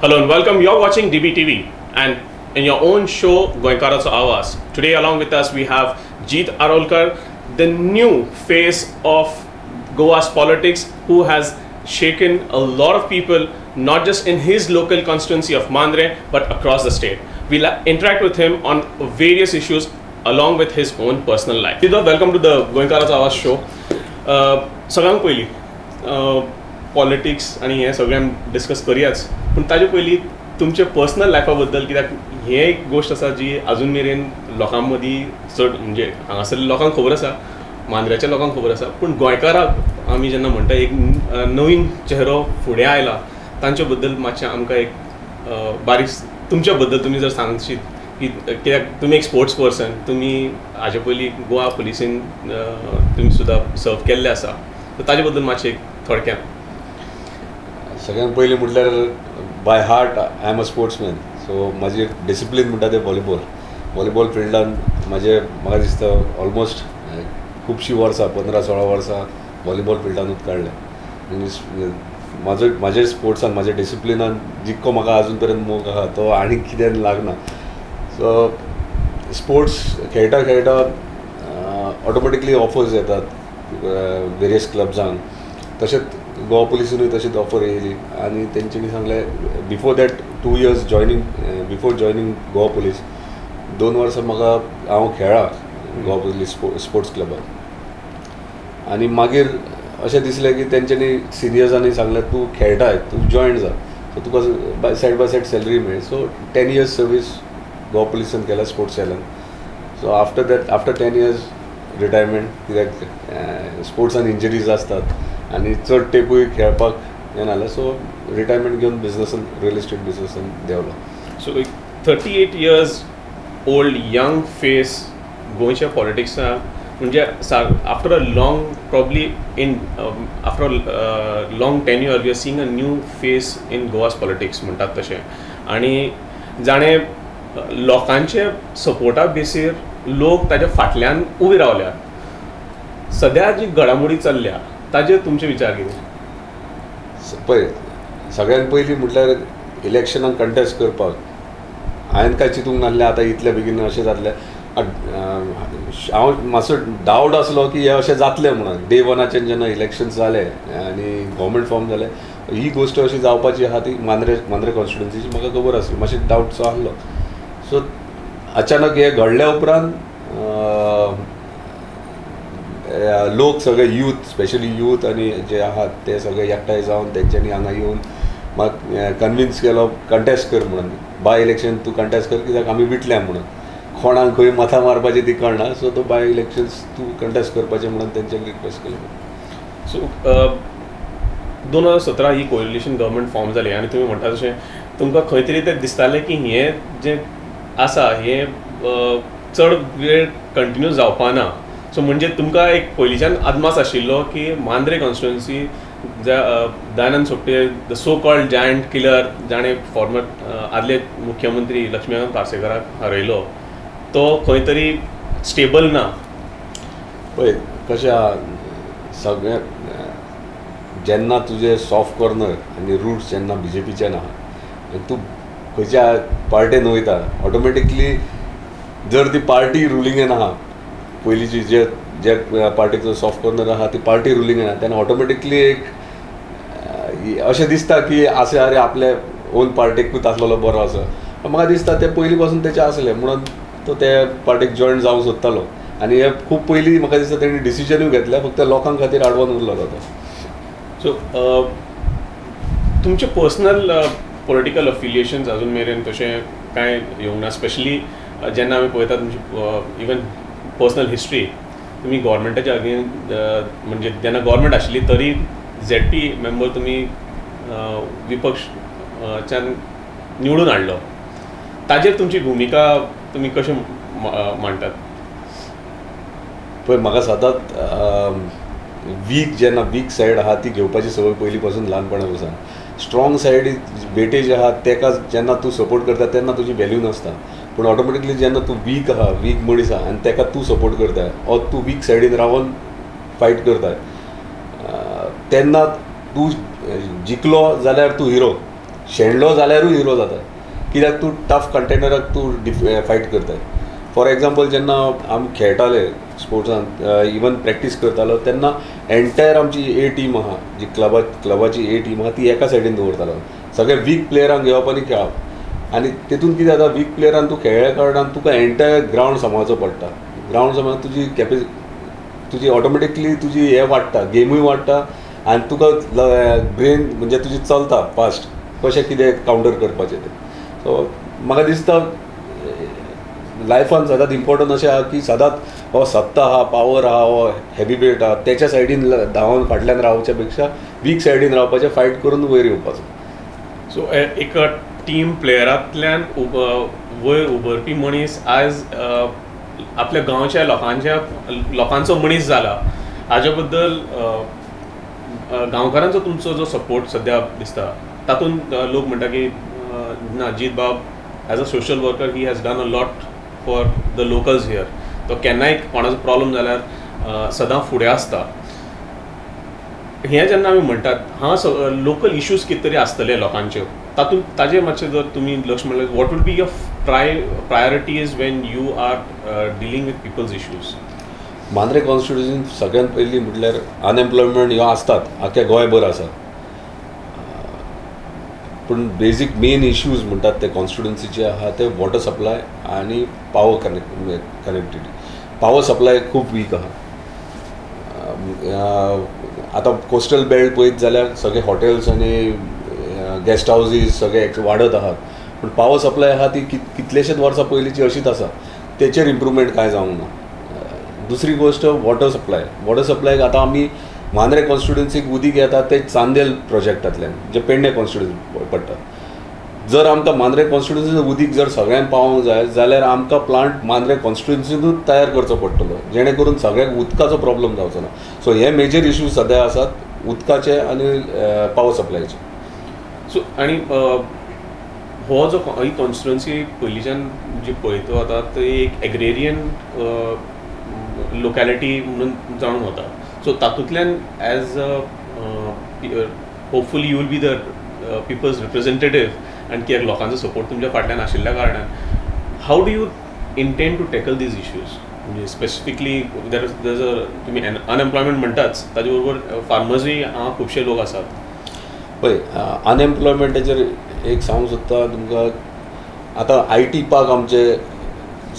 Hello and welcome. You're watching DBTV and in your own show, Goenkaracho Awaaz. Today, along with us, we have Jeet Arolkar, the new face of Goa's politics, who has shaken a lot of people, not just in his local constituency of Mandrem, but across the state. We'll interact with him on various issues along with his own personal life. Jeet, welcome to the Goenkaracho Awaaz show. सगळ्यांत पयलीं politics आनी हें सगळें discuss करयाच, पूण ताजे पयलीं तुमच्या personal लायफा बद्दल, कित्याक हें एक गोश्ट आसा जी आजून मेरेन लोकां मदीं चड, म्हणजे हांगासरल्या लोकांक खबर आसा, मांद्र्याच्या लोकांक खबर आसा, पूण गोंयकाराक आमी जेन्ना म्हणटा एक नवीन चेहरो फुडें आयला, तांचे बद्दल मातशें आमकां एक बारीक तुमच्या बद्दल तुमी जर सांगशीत की, कित्याक तुमी एक स्पोर्ट्स पर्सन, तुमी हाजे पयलीं गोवा पुलिसीन तुमी सुद्दां सर्व केल्लें आसा, सो ताजे बद्दल मातशें एक थोडक्यात. सगळ्यात पयलीं म्हटल्यार, by heart I am a sportsman, so म्हाजी डिसिप्लीन म्हणटा तें व्हॉलीबॉल. व्हॉलीबॉल फिल्डान म्हाजे, म्हाका दिसता, ऑलमोस्ट खुबशीं वर्सां, 15-16 वर्सां व्हॉलीबॉल फिल्डानूच काडल्या आनी म्हाजो, म्हाजे स्पोर्ट्सान, म्हाज्या डिसिप्लिनान जितको म्हाका आजून पर्यंत मोग आहा, तो आनी कित्यान लागना. सो स्पोर्ट्स खेळटा खेळटा ऑटोमॅटिकली ऑफर्स येतात वेरियस क्लब्सांक. तशेंच गोवा पुलिसूनय तशीच ऑफर येयली आनी तेंच्यांनी सांगलें, before that 2 years joining, before joining Goa Police, 2 वर्सां म्हाका हांव खेळ्ळा गोवा पुलीस स्पोर्ट्स क्लबान. आनी मागीर अशें दिसलें की तेंच्यांनी, सिनियर्सांनी सांगलें, तूं खेळटाय, तूं जॉयन जा, सो तुका by side by side salary मेळ्ळी. सो 10 इयर्स सर्वीस गोवा पुलिसान केला sports सेलान. So after that, after 10 years retirement, कित्याक स्पोर्ट्सान इंजरीज आसतात आनी चड तेंपूय खेळपाक हें नासलें, सो रिटायरमेंट घेवन बिजनसान, रियल इस्टेट बिजनसान देंवलो. सो एक 38 years old young face गोंयच्या पॉलिटिक्साक, म्हणजे after a long, probably in after a long tenure, we are seeing a new face in Goa's politics म्हणटात तशें, आनी जाणें लोकांचे सपोर्टा बेसीर लोक ताच्या फाटल्यान उबे रावल्या. सद्या जी घडामोडी चल्ल्या, ताजेर तुमचे विचार कितें? पळय, सगळ्यात पयलीं म्हटल्यार इलेक्शनाक कंटेस्ट करपाक हांवें कांय चिंतूंक नासलें आतां इतले बेगीन अशें जातलें. हांव मातसो डावट आसलो की हें अशें जातलें म्हणून. डे वनाच्यान जेन्ना इलेक्शन जालें आनी गव्हर्मेंट फॉर्म जालें, ही गोश्ट अशी जावपाची आहा ती मांद्रे कॉन्स्टिट्युन्सीची म्हाका खबर आसली, मातशें डावटसो आसलो. सो अचानक हें घडल्या उपरांत लोक सगळे, यूथ, स्पेशली यूथ आनी जे आहात ते सगळे एकठांय जावन तेंच्यांनी हांगा येवन म्हाका कन्विन्स केलो, कंटेस्ट कर म्हणून, बाय इलेक्शन तूं कंटेस्ट कर, कित्याक आमी विटल्या म्हणून, कोणाक खंय मतां मारपाची ती कळना, सो तो बाय इलेक्शन्स तूं कंटेस्ट करपाचें म्हणून तेंच्यांनी रिक्वेस्ट केली. सो 2017 ही कोएलिशन गव्हर्मेंट फॉर्म जाली आनी तुमी म्हणटा तशें तुमकां खंय तरी तें दिसतालें की हें जें आसा हें चड वेळ कंटिन्यू जावपा ना. सो म्हणजे तुमकां एक पयलींच्यान अदमास आशिल्लो की Mandrem constituency, Dayanand Sopte, the so called giant killer, जाणें फॉर्मर आदले मुख्यमंत्री लक्ष्मीकांत पार्सेकाराक हरयलो, तो खंय तरी स्टेबल ना. पळय कशें आहा सगळें, जेन्ना तुजें सॉफ्ट कॉर्नर आनी रुट्स जेन्ना बीजेपीच्यान आहा आनी तूं खंयच्या पार्टेन वयता, ऑटोमॅटिकली जर ती पार्टी रुलिंगेन आहा, पयलींची जे जे पार्टीचो सॉफ्ट कॉर्नर आहा ती पार्टी रुलिंगेन आहा, तेन्ना ऑटोमॅटिकली एक अशें दिसता की आसे अरे, आपले ओन पार्टीकूच आसलेलो बरो आसा. म्हाका दिसता ते पयलीं पासून तेचें आसलें म्हणून तो ते पार्टीक जॉयन जावंक सोदतालो आनी हे खूब पयलीं म्हाका दिसता तेणी डिसिजनूय घेतलें, फक्त लोकां खातीर आडवान उरलेलो तो. सो तुमचे पर्सनल पॉलिटिकल अफिलिएशन्स अजून मेरेन तशें कांय येवंक ना. स्पेशली जेन्ना आमी पळयता तुमची इवन पर्सनल हिस्ट्री, तुमी गव्हर्मेंटाच्या अगेन, म्हणजे जेन्ना गव्हर्मेंट आशिल्ली तरी झेड पी मेंबर तुमी विपक्षच्यान निवडून हाडलो. ताजेर तुमची भुमिका तुमी कशें मांडटात? पळय, म्हाका सदांच वीक, जेन्ना वीक सायड आहा ती घेवपाची संवय पयलीं पासून, ल्हानपणा पासून. स्ट्रॉंग सायड वेटेज आहा तेका जेन्ना तूं सपोर्ट करता तेन्ना तुजी व्हॅल्यू नासता, पूण ऑटोमॅटिकली जेन्ना तूं वीक आहा, वीक मनीस आहा आनी तेका तूं सपोर्ट करता ऑर तूं वीक सायडीन रावन फायट करता, तेन्ना तूं जिखलो जाल्यार तूं हिरो. शेणलो जाल्यारूय हिरो जाता, कित्याक तूं टफ कंटेंडराक तूं फायट करताय. फॉर एग्जाम्पल, जेन्ना आमी खेळटाले स्पोर्ट्सान, इवन प्रॅक्टीस करतालो, तेन्ना एंटायर आमची ए टीम आहा, जी क्लबाची ए टीम आहा, ती एका सायडीन दवरतालो. सगळे वीक प्लेयरांक घेवप आनी खेळप. आनी तितून कितें जाता, वीक प्लेयरान तूं खेळ्ळ्या कारणान तुका एंटायर ग्रावंड सांबाळचो पडटा. ग्रावंड सांबाळ तुजी तुजी ऑटोमॅटिकली तुजी हें वाडटा, गेमूय वाडटा आनी तुका ब्रेन म्हणजे तुजी चलता फास्ट, कशें कितें कावंटर करपाचें तें. सो म्हाका दिसता लायफान सदांच इम्पॉर्टंट अशें आहा की सदांच हो सत्ता आहा, पावर आहा, हो हेवी वेट आहा, तेच्या सायडीन धांवन फाटल्यान रावच्या पेक्षा वीक सायडीन रावपाचें, फायट करून वयर येवपाचो. सो एक टीम प्लेयरांतल्यान वयर उबरपी मनीस आज आपल्या गांवच्या लोकांच्या लोकांचो मनीस जाला. हाजे बद्दल गांवकारांचो तुमचो जो सपोर्ट सद्या दिसता, तातूंत लोक म्हणटा की ना, जीत बाब as a social worker he has done a lot for the locals here. तो केन्नाय कोणाचो प्रॉब्लम जाल्यार सदां फुडें आसता. हें जेन्ना आमी म्हणटात, हांगा लोकल इश्यूज कितें तरी आसतले लोकांच्यो, तातूंत ताजेर मातशें जर तुमी लक्ष म्हणल्यार, what will be your priorities when you are dealing with people's issues? Mandrem कॉन्स्टिट्युन्सीन सगळ्यात पयलीं म्हटल्यार अनएम्प्लॉयमेंट ह्यो आसतात, आख्या गोंयभर आसा. पूण बेजीक मेन इश्यूज म्हणटात ते कॉन्स्टिट्युन्सीचे आहा ते वॉटर सप्लाय आनी पावर कनेक्टिविटी. पावर सप्लाय खूब वीक आहा. आतां कोस्टल बेल्ट पळयत जाल्यार सगळे हॉटेल्स आनी गेस्ट हावजीस सगळे वाडत आहात, पूण पावर सप्लाय आहा ती कितलेशेच वर्सां पयलींची अशीच आसा. तेचेर इम्प्रुवमेंट कांय जावंक ना. दुसरी गोश्ट वॉटर सप्लाय. वॉटर सप्लाय आतां आमी मांद्रे कॉन्स्टिट्युन्सीक उदीक येता ते चांदेल प्रोजेक्टांतल्यान, जे पेडणे कॉन्स्टिट्युन्सी पडटा. जर आमकां मांद्रे कॉन्स्टिट्युन्सीन उदीक जर सगळ्यांक पावोवंक जाय जाल्यार आमकां प्लांट मांद्रे कॉन्स्टिट्युन्सीनूच तयार करचो पडटलो, जेणे करून सगळ्यांक उदकाचो प्रॉब्लम जावचो ना. सो हे मेजर इश्यूज सद्या आसात, उदकाचे आनी पावर सप्लायचे. सो आनी हो जो ही कॉन्स्टिट्युन्सी पयलींच्यान जी पळयतो आतां, ती एक एग्रेरियन लोकेलिटी म्हणून जाणून वता. सो तातूंतल्यान as a hopefully you will be the people's representative आनी कित्याक लोकांचो सपोर्ट तुमच्या फाटल्यान आशिल्ल्या कारणान, how do you intend to tackle these issues? म्हणजे स्पेसिफिकली there is a तुमी अनएम्प्लॉयमेंट म्हणटाच, ताजे बरोबर फार्मर्सूय हांगा खुबशे लोक आसात. पळय, अनएम्प्लॉयमेंटाचेर एक सांगूंक सोदता तुमकां. आतां I T park आमचे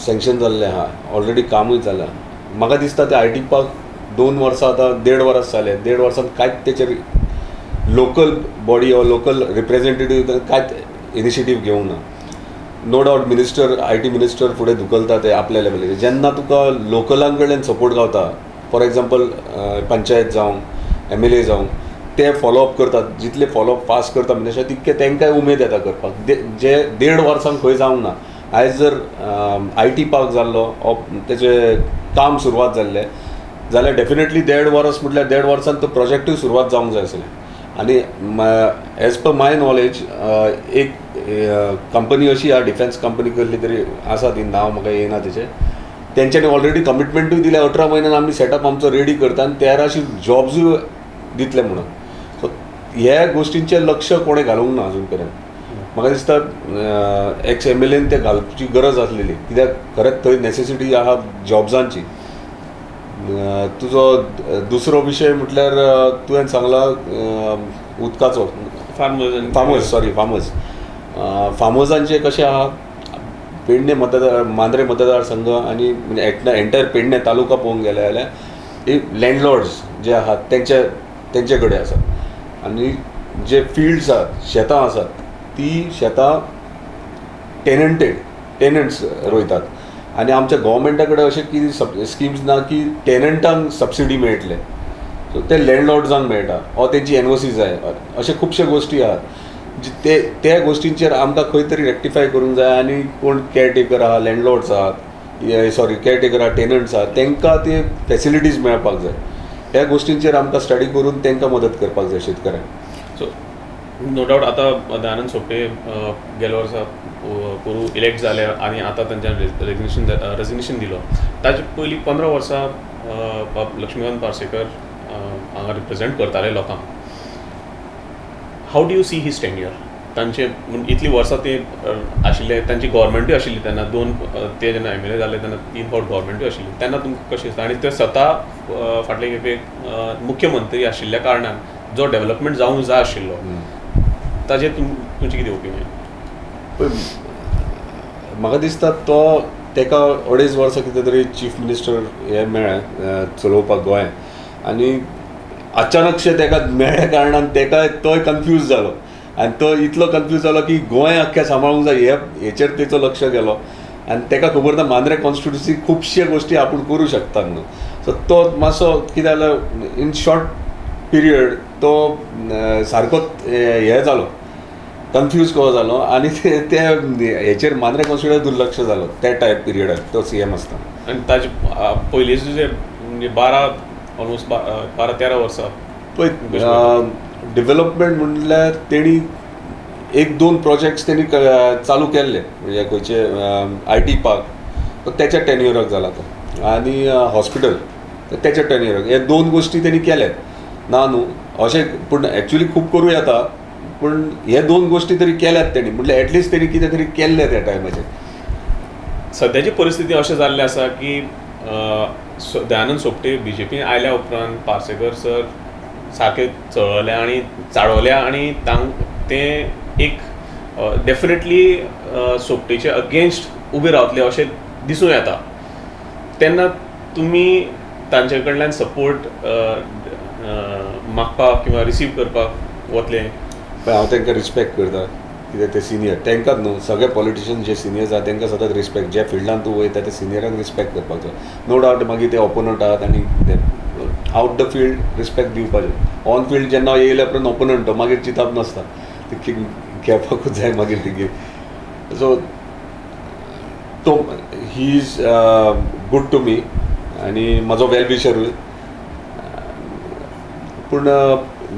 सँक्शन जाल्ले आहा, ऑलरेडी कामूय जालां. म्हाका दिसता ते I T park 2 वर्सां, आतां देड वर्स जालें, देड वर्सान कांयच तेचेर local body or local representative कांयच इनिशिएटीव घेवंक ना. No doubt minister, IT minister फुडें धुकलता ते आपल्या लेवलाचेर. जेन्ना तुका लोकलां कडल्यान सपोर्ट गावता, फॉर एग्जाम्पल पंचायत जावं, एमएलए जावं, ते फॉलोअप करतात. जितले फॉलोअप फास्ट करता मिनिस्टर, तितके तांकांय उमेद येता करपाक. जे देड वर्सांक खंय जावंक ना, आयज जर I T park जाल्लो, तेजें काम सुरवात जाल्लें जाल्यार डेफिनेटली देड वर्स म्हटल्यार देड वर्सान तो प्रोजेक्टूय सुरवात जावंक जाय आसलें. आनी एज पर माय नॉलेज एक कंपनी अशी आहा, डिफेन्स कंपनी कसली तरी आसा ती, नांव म्हाका येना तेचें. तेंच्यांनी ऑलरेडी कमिटमेंटूय दिल्या, 18 म्हयन्यान आमी सेटअप आमचो रेडी करता आनी 1300 जॉब्सूय दितले म्हणून. सो ह्या गोश्टींचेर लक्ष कोणें घालूंक ना अजून पर्यंत. म्हाका दिसता एक्स एमएलएन ते घालची गरज आसलेली, कित्याक खरेंच थंय नेसेसिटी आहा जॉब्सांची. तुजो दुसरो विशय म्हटल्यार तुवें सांगला उदकाचो. फार्मर्स. Farmers, sorry, farmers. फार्मर्सांचे कशें आहा, पेडणे मतदार, मांद्रे मतदारसंघ आनी म्हणजे एंटायर पेडणे तालुका पळोवंक गेले जाल्यार लँडलॉर्ड्स जे आहात तेंचे कडेन आसात आनी जे फिल्ड्स आहात, शेतां आसात, ती शेतां टेनंटेड, टेनंट्स रोयतात. आनी आमच्या गोवोरमेंटा कडेन अशें कितें स्किम्स ना की टेनंटांक सबसिडी मेळटले. सो ते लँडलॉर्ड्सांक मेळटा वा तेंची एनओसी जाय. अशे खुबशे गोश्टी आहात जे ते त्या गोश्टींचेर आमकां खंय तरी रेक्टिफाय करूंक जाय. आनी कोण केअरटेकर आहा, लँडलॉर्ड्स आहात, सॉरी, केअरटेकर आहा, टेनंट्स आहात, तांकां ते फेसिलिटीज मेळपाक जाय. ह्या गोश्टींचेर आमकां स्टडी करून तांकां मदत करपाक जाय शेतकऱ्यांक. सो नो डावट आतां दयानंद सोपटे गेल्या वर्सा पोरूं इलेक्ट जाले आनी आतां तेंच्यान रेजिग्नेशन दिलो. ताजे पयलीं 15 वर्सां बाब लक्ष्मीकांत पार्सेकर हांगा रिप्रेझेंट करताले लोकांक. How do you see his tenure? तांचे इतलीं वर्सां ते आशिल्ले, तांची गव्हर्मेंटूय आशिल्ली तेन्ना, दोन ते जेन्ना एमएलए जाले तेन्ना तीन फावट गव्हर्मेंटूय आशिल्ली, तेन्ना तुमकां कशें दिसता? आनी ते स्वता फाटले खेपे मुख्यमंत्री आशिल्ल्या कारणान जो डेव्हलपमेंट जावंक जाय आशिल्लो ताजेर तुमचें कितें ओपिनियन? पळय, म्हाका दिसता तो ताका 2.5 वर्सां कितें तरी चीफ मिनिस्टर हें मेळ्ळें चलोवपाक गोंय, आनी अचानकशें ताका मेळ्ळ्या कारणान ताका तोय कन्फ्यूज जालो, आनी तो इतलो कन्फ्यूज जालो की गोंय आख्खें सांबाळूंक जाय हे हेचेर तेचो लक्ष गेलो, आनी ताका खबर ना मांद्रे कॉन्स्टिट्युन्सी खुबशे गोश्टी आपूण करूं शकता म्हणून. सो तो मातसो कितें जालो, इन शॉर्ट पिरियड तो सारको हें जालो, कन्फ्यूज कसो जालो, आनी ते हेचेर मांद्रे कॉन्स्टिट्युन्सी दुर्लक्ष जालो त्या टायप पिरियडार तो सीएम आसतना. आनी ताजे पयलींचे जे म्हणजे 12 ऑलमोस्ट 12-13 वर्सां पळय डेव्हलपमेंट म्हणल्यार तेणी 1-2 प्रोजेक्ट्स तेणी चालू केल्ले, म्हणजे खंयचे IT park तो तेच्या टेन्युअराक जाला तो, आनी हॉस्पिटल तेच्या टेन्युअराक, हे 2 गोश्टी तेणी केल्यात ना न्हू अशें, पूण एक्चुली खूब करूं येता, पूण हे 2 गोश्टी तरी केल्यात तेणी, म्हटल्यार एटलिस्ट तेणी कितें तरी केल्लें त्या टायमाचेर. सद्याची परिस्थिती अशें जाल्लें आसा की दयानंद सोपटे बीजेपीन आयल्या उपरांत पार्सेकर सर सारके चळवल्या आनी चाळवल्या, आनी ते एक डेफिनेटली सोपटेचे अगेन्स्ट उबे रावतले अशें दिसूं येता. तेन्ना तुमी तांचे कडल्यान सपोर्ट मागपाक किंवा रिसीव करपाक वतले? हांव तांकां रिस्पेक्ट करता, कित्याक ते सिनियर, तांकांच न्हू सगळे पॉलिटिशियन जे सिनियर्स आहा तांकां सदांच रिस्पेक्ट, ज्या फिल्डान तूं वयता त्या सिनियरांक रिस्पेक्ट करपाक जाय. नो डावट मागीर ते ओपोनंट आहात आनी ते आवट the field respect दिवपाचें, ऑन फिल्ड जेन्ना येयल्या उपरांत ओपोनंट तो मागीर चिंतप नासता, ते खेळपाकूच जाय मागीर ती. सो तो he is good to me आनी म्हाजो वेल विशरूय, पूण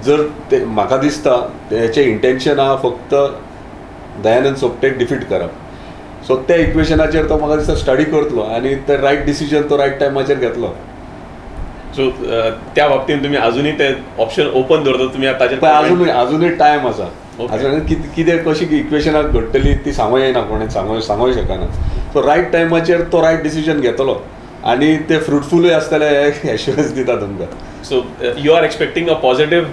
जर ते म्हाका दिसता तेचें इंटेन्शन आहा फक्त दयानंद सोपटेक डिफीट करप, सो त्या इक्वेशनाचेर तो म्हाका दिसता स्टडी करतलो आनी ते रायट डिसिजन तो रायट टायमाचेर घेतलो. सो त्या बाबतींत तुमी अजुनूय ते ऑप्शन ओपन दवरता तुमी ताजेर? अजुनूय टायम आसा, अजून कितें कशी इक्वेशनां घडटली ती सांगूं येना, कोणें सांगूंक शकना. सो रायट टायमाचेर तो रायट डिसिजन घेतलो आनी ते फ्रुटफुलूय आसतले हे एश्युरन्स दिता तुमकां. So you are expecting a positive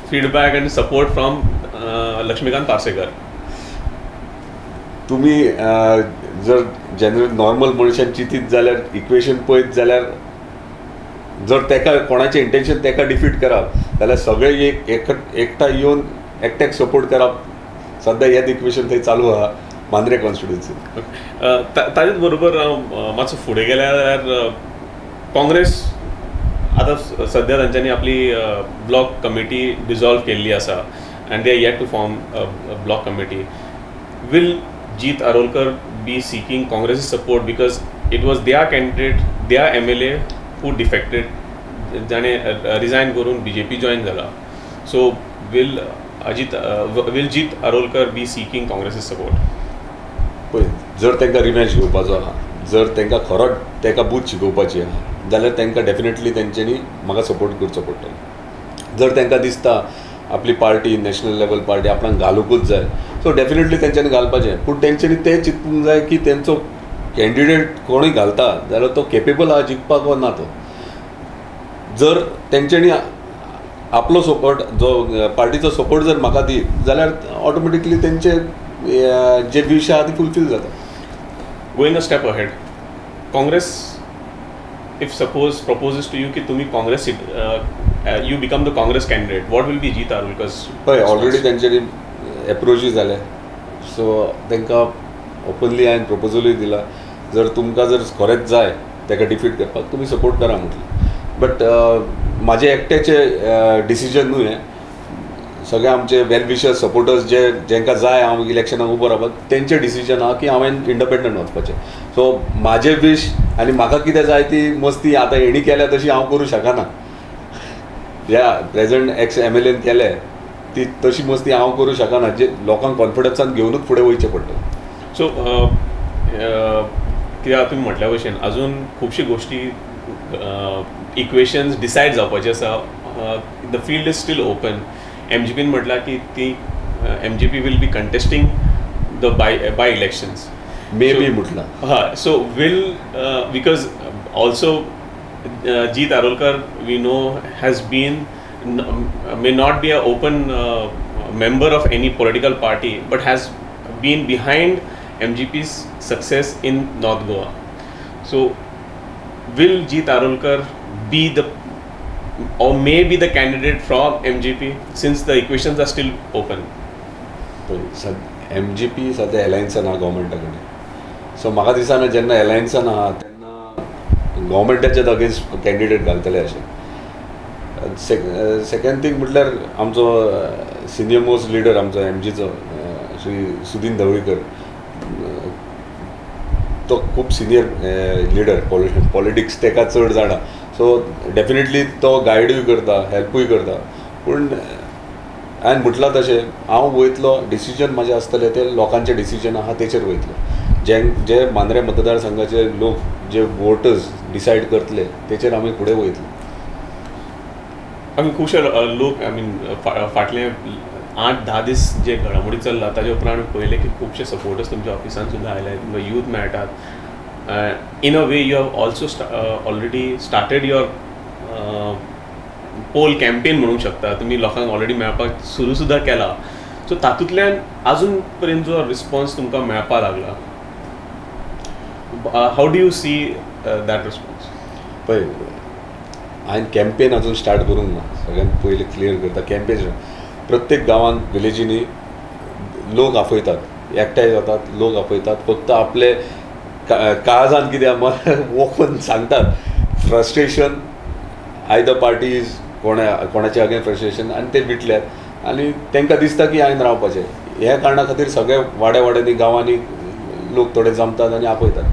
feedback and support from Laxmikant Parsekar? तुमी जर जनरल नॉर्मल मनशान चिंतीत जाल्यार इक्वेशन पळयत जाल्यार जर तेका कोणाचें इंटेन्शन तेका डिफीट करप जाल्यार सगळे एकठांय येवन एकट्याक सपोर्ट करप, सद्या हेच इक्वेशन थंय चालू आहा मांद्रे कॉन्स्टिट्युन्सी. ताजेच बरोबर हांव मातसो फुडें गेल्यार जाल्यार काँग्रेस आतां सद्या तांच्यांनी आपली ब्लॉक कमिटी डिजॉल्व केल्ली आसा and they are yet to form a block committee. Will Jeet Arolkar be seeking Congress support because it was their candidate, their MLA who defected, जाणें रिजायन करून बीजेपी जॉयन जाला. So will Jeet Arolkar be seeking Congress support? पळय, जर तांकां revenge घेवपाचो आहा, जर तांकां खरो ताका बूथ शिकोवपाची आहा जाल्यार तांकां डेफिनेटली तेंच्यांनी म्हाका सपोर्ट करचो पडटलो. जर तांकां दिसता आपली पार्टी नॅशनल लेवल पार्टी आपणाक घालुंकूच जाय, सो डेफिनेटली तेंच्यांनी घालपाचें. पूण तेंच्यांनी तें चिंतूंक जाय की तेंचो कॅन्डिडेट कोणूय घालता जाल्यार तो केपेबल आहा जिखपाक वा ना. तो जर तेंच्यांनी आपलो सपोर्ट जो पार्टीचो सपोर्ट जर म्हाका दित जाल्यार ऑटोमॅटिकली तेंचे जे विश आहा ती फुलफील जाता. Going a step ahead, Congress if suppose proposes to you की तुम्ही Congress you become the Congress candidate, what will be Jeet Arolkar's? पळय, ऑलरेडी तेंच्यांनी एप्रोचूय जाले, सो तांकां ओपनली हांवें प्रपोजलूय दिला, जर तुमकां जर खरेंच जाय ताका डिफीट करपाक तुमी सपोर्ट करा म्हटलें. बट म्हाजें एकट्याचें डिसिजन न्हू हें, सगळे आमचे वेल विशर्स सपोर्टर्स जे जांकां जाय हांव इलेक्शनाक उबो रावपाक तेंचें डिसिजन आहा की हांवें इंडिपेंडंट वचपाचें. सो म्हाजें विश आनी म्हाका कितें जाय ती मस्ती आतां हेणी केल्या तशी हांव करूं शकना, ह्या प्रेजंट एक्स एमएलएन केल्या ती तशी मस्ती हांव करूं शकना, जे लोकांक कॉन्फिडन्सान घेवनूच फुडें वयचें पडटलें. सो कित्याक तुमी म्हटल्या भशेन अजून खुबश्यो गोश्टी इक्वेशन्स डिसायड जावपाची आसा, the field is still open. एमजीपीन म्हटलां की ती MGP will be contesting the by elections. May be म्हटलं. हय, so will, because also Jeet Arolkar, we know, has been, may not be a open member of any political party, but has been behind MGP's success in North Goa. So will Jeet Arolkar be the or may be the candidate from MGP, since the equations are still open? पळय, MGP सद्या एलायन्सान आहा गव्हर्मेंटा कडेन. So म्हाका दिसना जेन्ना एलायन्सान आहा तेन्ना गव्हर्मेंटाच्याच against candidate घालतले अशें. सेकंड थींग म्हटल्यार आमचो सिनियर मोस्ट लिडर आमचो एमजीचो श्री सुदीन ढवळीकर, तो खूब सिनियर लिडर, पॉलिटिक्स ताका चड जाणा. सो डेफिनेटली तो गायडूय करता, हेल्पूय करता. पूण हांवें म्हटलां तशें हांव वयतलो, डिसिजन म्हाजें आसतलें तें लोकांचें डिसिजन आहा तेचेर वयतलो. जे जे मांद्रें मतदारसंघाचे लोक, जे वोटर्स डिसायड करतले तेचेर आमी फुडें वयतले. आमी खुबशे लोक, I mean, फाटले 8-10 दीस जे घडामोडी चल्ला ताजे उपरांत आमी पळयलें की खुबशे सपोर्टर्स तुमच्या ऑफिसान सुद्दां आयले, तुमकां यूथ मेळटात. In a way you have also already started your poll campaign म्हणूंक शकता. तुमी लोकांक ऑलरेडी मेळपाक सुरू सुद्दां केला. सो तातूंतल्यान अजून पर्यंत जो रिस्पॉन्स तुमकां मेळपाक लागला, how do you see that response? पळय, हांवें कॅम्पेन अजून स्टार्ट करूंक ना. सगळ्यांत पयलीं क्लियर करता, कॅम्पेन प्रत्येक गांवांत, विलेजींनी लोक आपयतात, एकठांय जातात, लोक आपयतात. फक्त आपले काळजान कितें आहा ओपन सांगतात. फ्रस्ट्रेशन आयदर पार्टीज, कोणा कोणाचे अगेन फ्रस्ट्रेशन आनी ते विटल्यात आनी तांकां दिसता की हांवें रावपाचें. ह्या कारणा खातीर सगळे वाड्या वाड्यांनी, गांवांनी लोक थोडे जमतात आनी आपयतात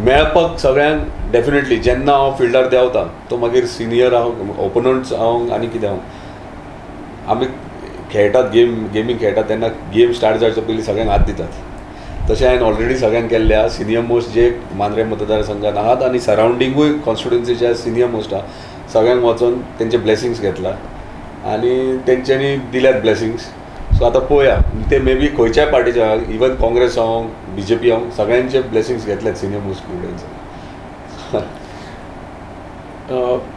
मेळपाक सगळ्यांक. डेफिनेटली जेन्ना हांव फिल्डार देंवता तो मागीर सिनियर हांव, ओपोनंट्स हांव आनी कितें हांव, आमी खेळटात गेम, गेमींग खेळटात तेन्ना गेम स्टार्ट जावच्या पयलीं सगळ्यांक हात दितात, तशें हांवें ऑलरेडी सगळ्यांक केल्लें आहा. सिनियर मोस्ट जे मांद्रें मतदारसंघात आहात आनी सरावंडिंगूय कॉन्स्टिट्युन्सीचे सिनियर मोस्ट आहा, सगळ्यांक वचोन तेंचे ब्लेसिंग्स घेतला आनी तेंच्यांनी दिल्यात ब्लेसिंग्स. सो आतां पळोवया, ते मे बी खंयच्याय पार्टीचे, इवन काँग्रेस जावं, बीजेपी जावं, सगळ्यांचे ब्लेसिंग्स घेतल्यात सिनियर मोस्ट लिडर्स.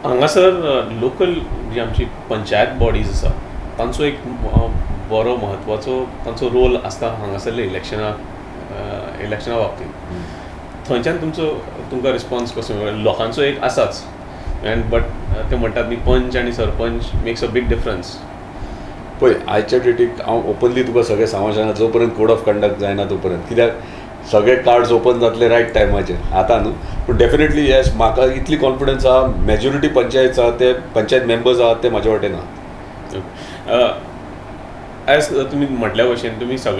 हांगासर लोकल जी आमची पंचायत बॉडीज आसा तांचो एक बरो म्हत्वाचो तांचो रोल आसता हांगासरले इलेक्शना बाबतींत. थंयच्यान तुमचो तुमकां रिस्पॉन्स कसो मेळ्ळो? लोकांचो एक आसाच एंड बट ते म्हणटात न्ही, पंच आनी sarpanch makes a big difference. पळय, आयच्या डेटीक हांव ओपनली तुका सगळें सांगूंक शकना जो पर्यंत कोड ऑफ कंडक्ट जायना तो पर्यंत, कित्याक सगळे कार्ड्स ओपन जातले रायट टायमाचेर, आतां न्हू. पूण डेफिनेटली येस, म्हाका इतली कॉन्फिडन्स आहा, मेजॉरिटी पंचायत आहा ते पंचायत मेंबर्स आहात ते म्हाजे वाटेन आहा. एज तुमी म्हटल्या भशेन तुमी सगळ्यांक